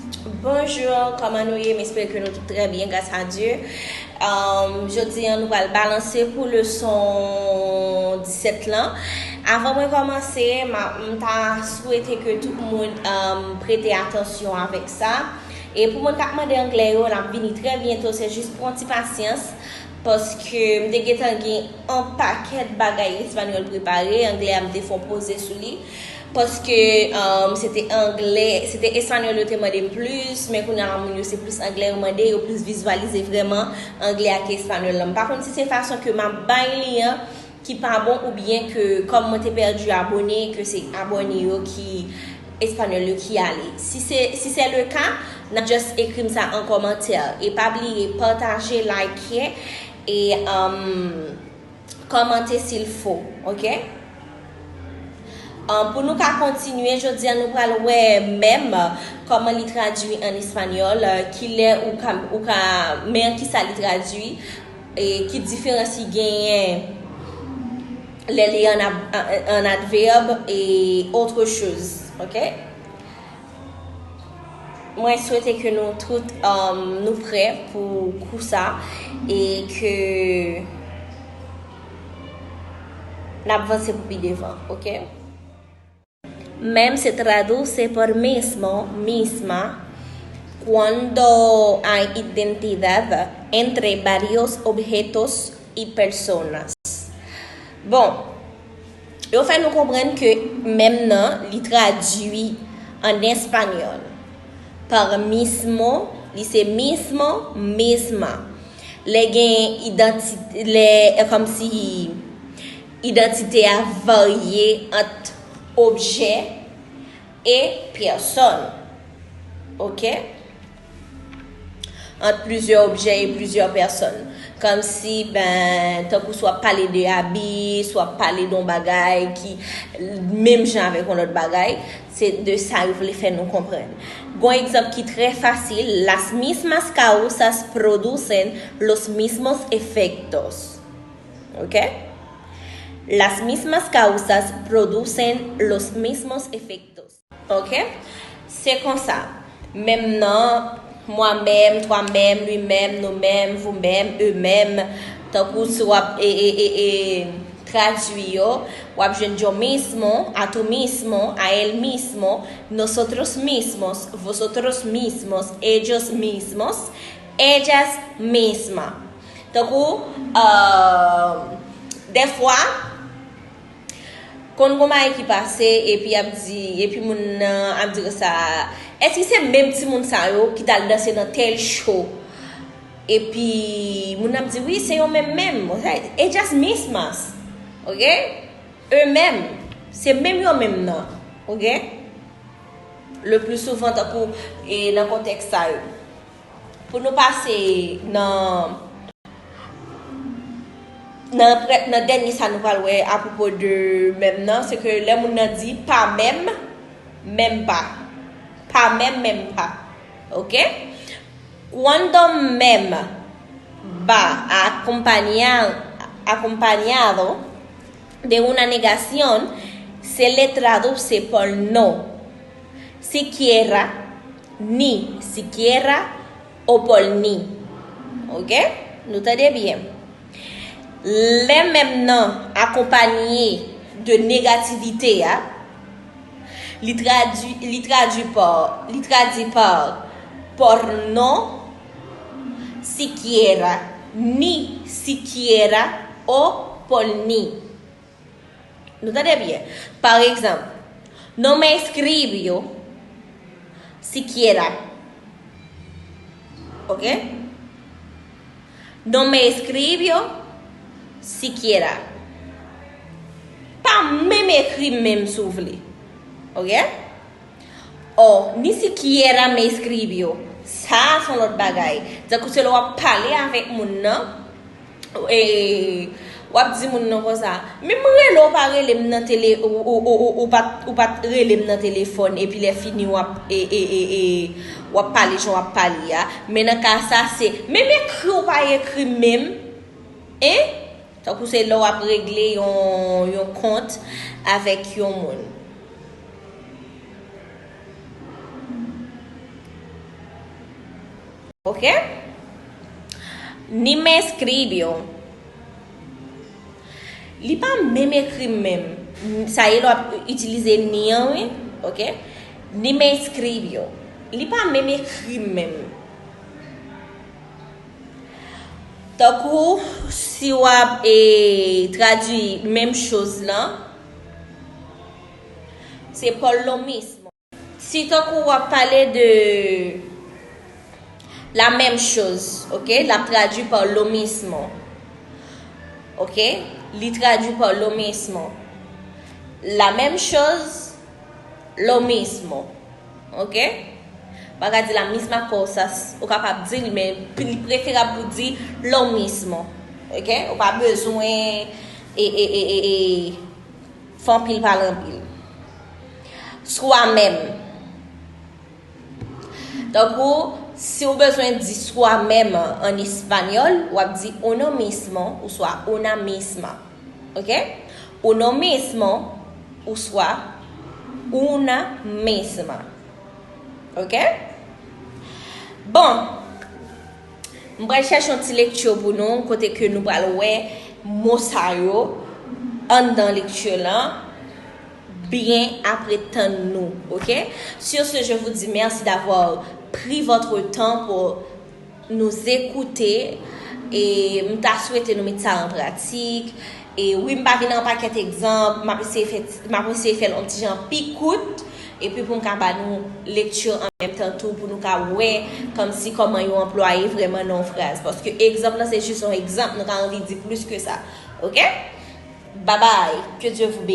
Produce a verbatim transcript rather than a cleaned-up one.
Bonjou, kòman nou ye? M espere ke nou tout trè byen, gras a Dye. Um, jodi a, nou pral balanse pou leson disèt lan. Avan mwen kòmanse, m ta swete ke tout moun um, prete atansyon avèk sa. E pou moun k ap mande anglè yo, n ap vini trè byento, se jis pran ti pasyans. Paske m te gentan gen yon pakèt bagay espanyòl prepare, anglè a m te fè yon poze sou li. Paske um, se te anglè, se te espanyòl yo te mande m plis, men kounye a la moun yo se plis anglè yo mande, yo plis vizyalize vrèman anglè ak espanyòl la. M pa konn si se fason ke m ap bay li an ki pa bon oubyen ke kòm mwen te pèdi abòne, ke se abòne yo ki espanyòl yo ki ale. Si se, si se le ka, n ap just ekri m sa an kòmantè. E pa bliye pataje, like e um, kòmante s'il faut, ok? Um, pou nou ka kontinye, jodi a nou pral wè mèm kòman li tradui an espanyòl, kilè ou ka, ou ka, men kisa li tradui, e ki diferans li genyen lè li an, an advèb e autre chose, ok? Mwen swete ke nou tout um, nou prè pou kou sa e ke n ap vanse pou pi devan, ok? Mem se traduce por mismo, misma, cuando hay identidad entre varios objetos y personas. Bon, yo fè nou konprann ke mem nan, li tradui an espanyòl. Par mismo, li se mismo, misma. Lè gen idantite, lè, kòmsi idantite a varye ant objè e pèsòn. Ok? Ant plizyè objè e plizyè pèsòn. Kòmsi, ben, tankou si w ap pale de abi, si w ap pale de yon bagay ki menm jan avèk yon lòt bagay, se de sa yo vle fè nou konprann. Gon egzanp ki trè fasil, las mismas causas producen los mismos efectos. Ok? Las mismas causas producen los mismos efectos. Ok? Se konsa. Menm nan, moi-même, toi-même, lui-même, nous-mêmes, vous-même, eux-mêmes. Tankou si w ap e, e, e, e, tradui yo, w ap jwenn yo mismo, a tú mismo, a él mismo, nosotros mismos, vosotros mismos, ellos mismos, ellas mismas. Tankou, euh, dèfwa, konn gon bagay ki pase, epi ap di, epi moun nan ap di konsa, èske se menm timoun sa yo ki t al danse nan tèl cho? Epi moun nan ap di, wi, se yo menm menm. Ellas mismas. Ok? Eux-mêmes. Se menm yo menm nan. Ok? Le plus souvent, tankou, e nan kontèks sa yo. Pou nou pase nan, nan, prè- nan dènye sa nou pral wè apwopo de menm nan, se ke lè moun nan di pa menm, menm pa. Pa menm, menm pa. Ok? Cuando mem va acompaña- acompañado de una negación, se le traduce por no, siquiera, ni siquiera o por ni. Ok? Nou tande byen. Lè menm nan akonpaye de negativite a, li tradui, li tradui pa, li tradui pa por no siquiera, ni siquiera o por ni. Nou tande byen? Pa egzanp, no me escribió siquiera. Ok? No me escribió siquiera. Pa menm ekri m menm si w vle. Ok? O, ni siquiera me escribió. Sa a se yon lòt bagay. Tankou se lè w ap pale avèk moun nan, e, w ap di moun nan konsa, menm rele w pa rele m nan tele, ou, ou, ou, ou, ou pa t, ou pa t rele m nan telefòn, epi lè fini w ap, e, e, e, e, w ap pale jan w ap pale a. Men nan ka sa, se menm ekri w pa ekri m menm, en? Tankou se lè w ap regle yon, yon kont avèk yon moun. Ok? Ni me escribió. Li pa menm ekri m menm. Sa ye lè w ap itilize ni an, wi. Ok? Ni me escribió. Li pa menm ekri m menm. Tankou si w ap e, tradui menm choz lan, se por lo mismo. Si tankou w ap pale de la menm choz, ok? L ap tradui pa lo mismo. Ok? Li tradui pa lo mismo. La menm choz, lo mismo. Ok? Pa ka di la misma cosa, ou kapab di li, men li preferab pou di lo mismo. Ok? Ou pa bezwen e, e, e, e, e, fè anpil pale anpil. Swa menm. Tankou, si w bezwen di swa menm an espanyòl, w ap di uno mismo oswa una misma. Ok? Uno mismo oswa una misma. Ok? Bon, m pral chèche yon ti lekti pou nou, kote ke nou pral wè mo sa yo anndan lekti lan. Byen apre tann nou, ok? Sur ce, je vous dis merci d'avoir pris votre temps pour nous écouter. E m ta swete nou met sa an pratik. E wi, m pa vin an pakèt egzanp, m ap eseye fè, m ap eseye fè l yon ti jan pi kout. Epi pou m ka ba nou lekti an menm tan tou, pou nou ka wè kòmsi kòman yo anplwaye vrèman nan yon fraz. Paske egzanp lan se jis yon egzanp, nou ka anvi di plis ke sa. Ok? Bye bye. Que Dieu vous bénisse.